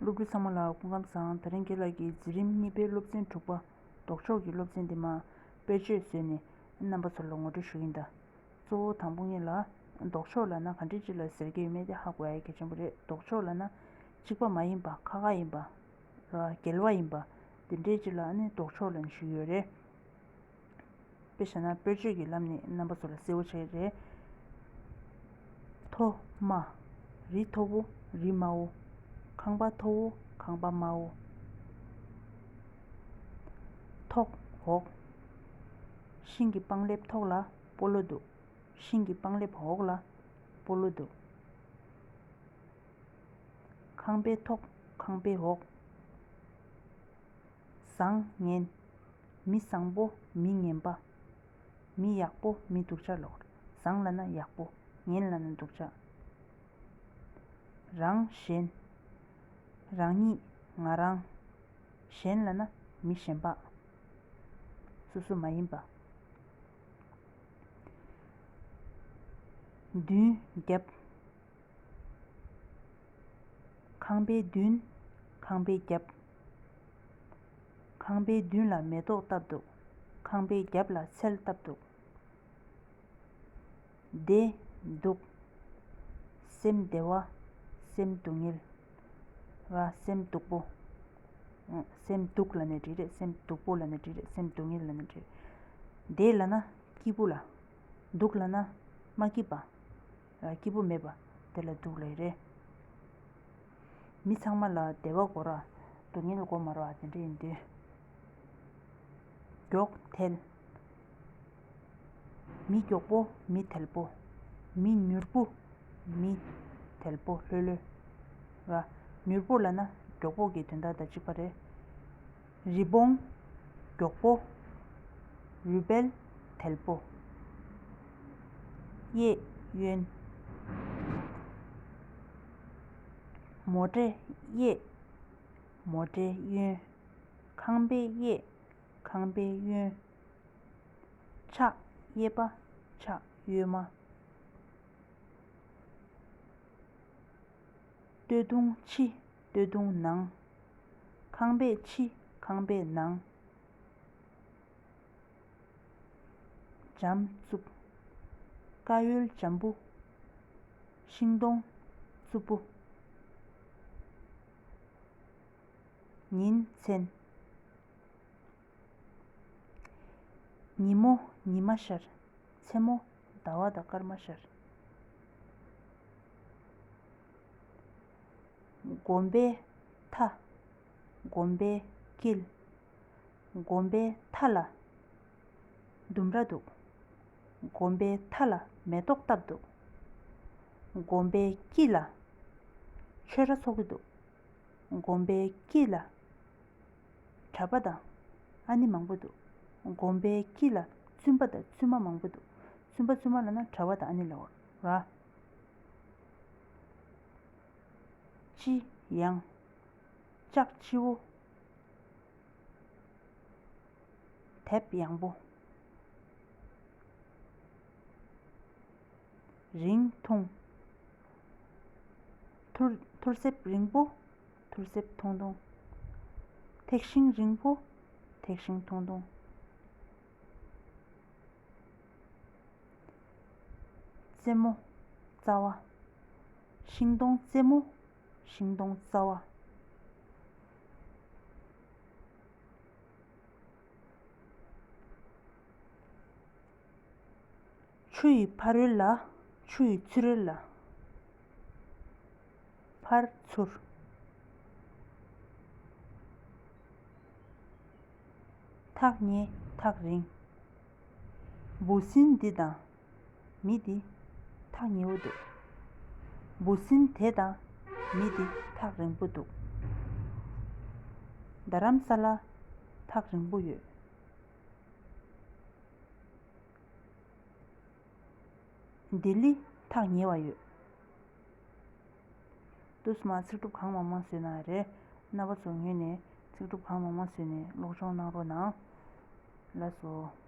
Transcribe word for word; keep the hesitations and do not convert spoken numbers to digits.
སློབ་ཕྲུག་ཚང་མ་ལ་སྐུ་ཁམས་བཟང་། དེ་རིང་རྒན་ལགས་ཀྱིས་འཛིན་རིམ་གཉིས་པའི་སློབ་ཚན་དྲུག་པ་ལྡོག་ཕྱོགས་ཀྱི་སློབ་ཚན་འདི་མར་དཔེར་བརྗོད་བཟོས་ནས་རྣམ་པ་ཚོ་ལ་ངོ་སྤྲོད་ཞུ་གི་ཡིན་ད། གཙོ་བོ་དང་པོ་ཉིད་ལ་ལྡོག་ཕྱོགས་ལབ་ན་ག་འདྲས་ཅིག་ལ་ཟེར་གྱི་ཡོད་མེད་དེ་ཧ་གོ་ཡ་གལ་ཆེན་པོ་རེད། ལྡོག་ཕྱོགས་ལབ་ན་གཅིག་པ་མ་ཡིན་པ། ཁ་ཁ་ཡིན་པ། འགལ་བ་ཡིན་པ། དེ་འདྲས་ཅིག་ལ་ནི་ལྡོག་ཕྱོགས་ལབ་ནས་ཞུ་ཡོད་རེད། དཔེ་བཞག་ན་དཔེར་བརྗོད་ཀྱི་ལམ་ནས་རྣམ་པ་ཚོ་ལ་གསལ་པོ་བྱས་རེད། མཐོ་དམའ། རི་མཐོ་པོ། རི་དམའ་བོ། ཁང་པ་མཐོ་བོ། ཁང་པ་དམའ་བོ། མཐོ། འོག། ཤིང་གི་སྤང་ལེབ་མཐོ་ལ་སྤོ་ལོ་འདུག་ཤིང་གི་སྤང་ལེབ་འོག་ལ་སྤོ་ལོ་འདུག་ཁང་པའི་ཐོག་ཁང་པའི་འོག་བཟང་ངན། མི་བཟང་པོ། མི་ངན་པ། མི་ཡག་པོ། མི་སྡུག་ཅག་ལོག་བཟང་ལབ་ན་ཡག་པོ། ངན་ལབ་ན་སྡུག་ཅག་རང་གཞན། རང་ཉིད། ང་རང་། གཞན་ལབ་ན་མི་གཞན་པ། སོ་སོ་མ་ཡིན་པ། མདུན་རྒྱབ། ཁང་པའི་མདུན། ཁང་པའི་རྒྱབ། ཁང་པའི་མདུན་ལ་མེ་ཏོག་བཏབ་འདུག་ཁང་པའི་རྒྱབ་ལ་ཚལ་བཏབ་འདུག་བདེ། སྡུག་སེམས་བདེ་བ། སེམས་སྡུག་བསྔལ། ར་སེམས་སྡུག་པོ། ཨ། སེམས་སྡུག་ལབ་ནས་འགྲིག་རེད། སེམས་སྡུག་པོ་ལབ་ནས་འགྲིག་རེད། སེམས་སྡུག་བསྔལ་ལབ་ནས་འགྲིག་བདེ་ལབ་ན་སྐྱིད་པོ་ལ། སྡུག་ལབ་ན་མ་སྐྱིད་པ། ར་སྐྱིད་པོ་མེད་པ། དེ་ལ་སྡུག་ལབ་རེད། མི་ཚང་མ་ལ་བདེ་བ་དགོས་ར། སྡུག་བསྔལ་དགོས་མ་རེད་པ། དེ་འདྲ་ཡིན་དུས། མགྱོགས་དལ། མི་མགྱོགས་པོ། མི་དལ་པོ། མི་མྱུར་པོ། མི་དལ་པོ་ལྷོད་ལྷོད། ར། མྱུར་པོ་ལབ་ན་མགྱོགས་པོ་གི་དོན་དག་དང་གཅིག་པ་རེད། རི་བོང་། མགྱོགས་པོ། རུས་སྦལ། དལ་པོ། གཡས། གཡོན། མོ་ཊའི་གཡས། མོ་ཊའི་གཡོན། ཁང་པའི་གཡས། ཁང་པའི་གཡོན། ཕྱག་གཡས་པ། ཕྱག་གཡོན་མ། སྟོད་ཐུང་ཕྱི། སྟོད་ཐུང་ནང་། ཁང་པའི་ཕྱི། ཁང་པའི་ནང་། འཇམ་རྩུབ། དཀར་ཡོལ་འཇམ་པོ། ཤིང་སྡོང་རྩུབ་པོ། ཉིན་མཚན། ཉིན་མོ། ཉི་མ་ཤར། མཚན་མོ། ཟླ་བ་དང་སྐར་མ་ཤར། དགོན་པའི་མཐའ། དགོན་པའི་དཀྱིལ། དགོན་པའི་མཐའ་ལ་ལྡུམ་ར་འདུག་དགོན་པའི་མཐའ་ལ་མེ་ཏོག་བཏབ་འདུག་དགོན་པའི་དཀྱིལ་ལ་ཆོས་ར་འཚོགས་ཀྱི་འདུག་དགོན་པའི་དཀྱིལ་ལ་གྲྭ་པ་དང་ཨ་ནེ་མང་པོ་འདུག་དགོན་པའི་དཀྱིལ་ལ་བཙུན་པ་དང་བཙུན་མ་མང་པོ་འདུག་བཙུན་པ་བཙུན་མ་ལབ་ན་གྲྭ་པ་དང་ཨ་ནེ་ལབ་ར། ལྕི་ཡང་། ལྕགས་ལྕི་བོ། དེབ་ཡངས་པོ། རིང་ཐུང་། ཐུར། ཐུར་སེབ་རིང་པོ། ཐུར་སེབ་ཐུང་ཐུང་། ཐེག་ཤིང་རིང་པོ། ཐེག་ཤིང་ཐུང་ཐུང་། རྩེ་མོ། རྩ་བ། ཤིང་སྡོང་རྩེ་མོ། ཤིང་སྡོང་རྩ་བ། ཆུ་ཡི་ཕ་རོལ་ལ། ཆུ་ཡི་ཚུ་རོལ་ལ། ཕར་ཚུར། ཐག་ཉེ་ཐག་རིང་། འབུ་སྲིན་འདི་དང་མི་འདི་ཐག་ཉེ་བོ་འདུག་འབུ་སྲིན་དེ་དང་མི་འདི་ཐག་རིང་པོ་འདུག་རྡ་རམ་ས་ལ་ཐག་རིང་པོ་ཡོད། ལྡི་ལི་ཐག་ཉེ་བ་ཡོད། དུས་མ་ཚིག་གྲུབ་གང་མང་མང་བཟོས་ན་རེད། རྣམ་པ་ཚོ་ངོས་ནས་ཚིག་གྲུབ་གང་མང་མང་བཟོས་ནས་སློབ་སྦྱོང་གནང་རོགས་གནང་། ལགས་སོ།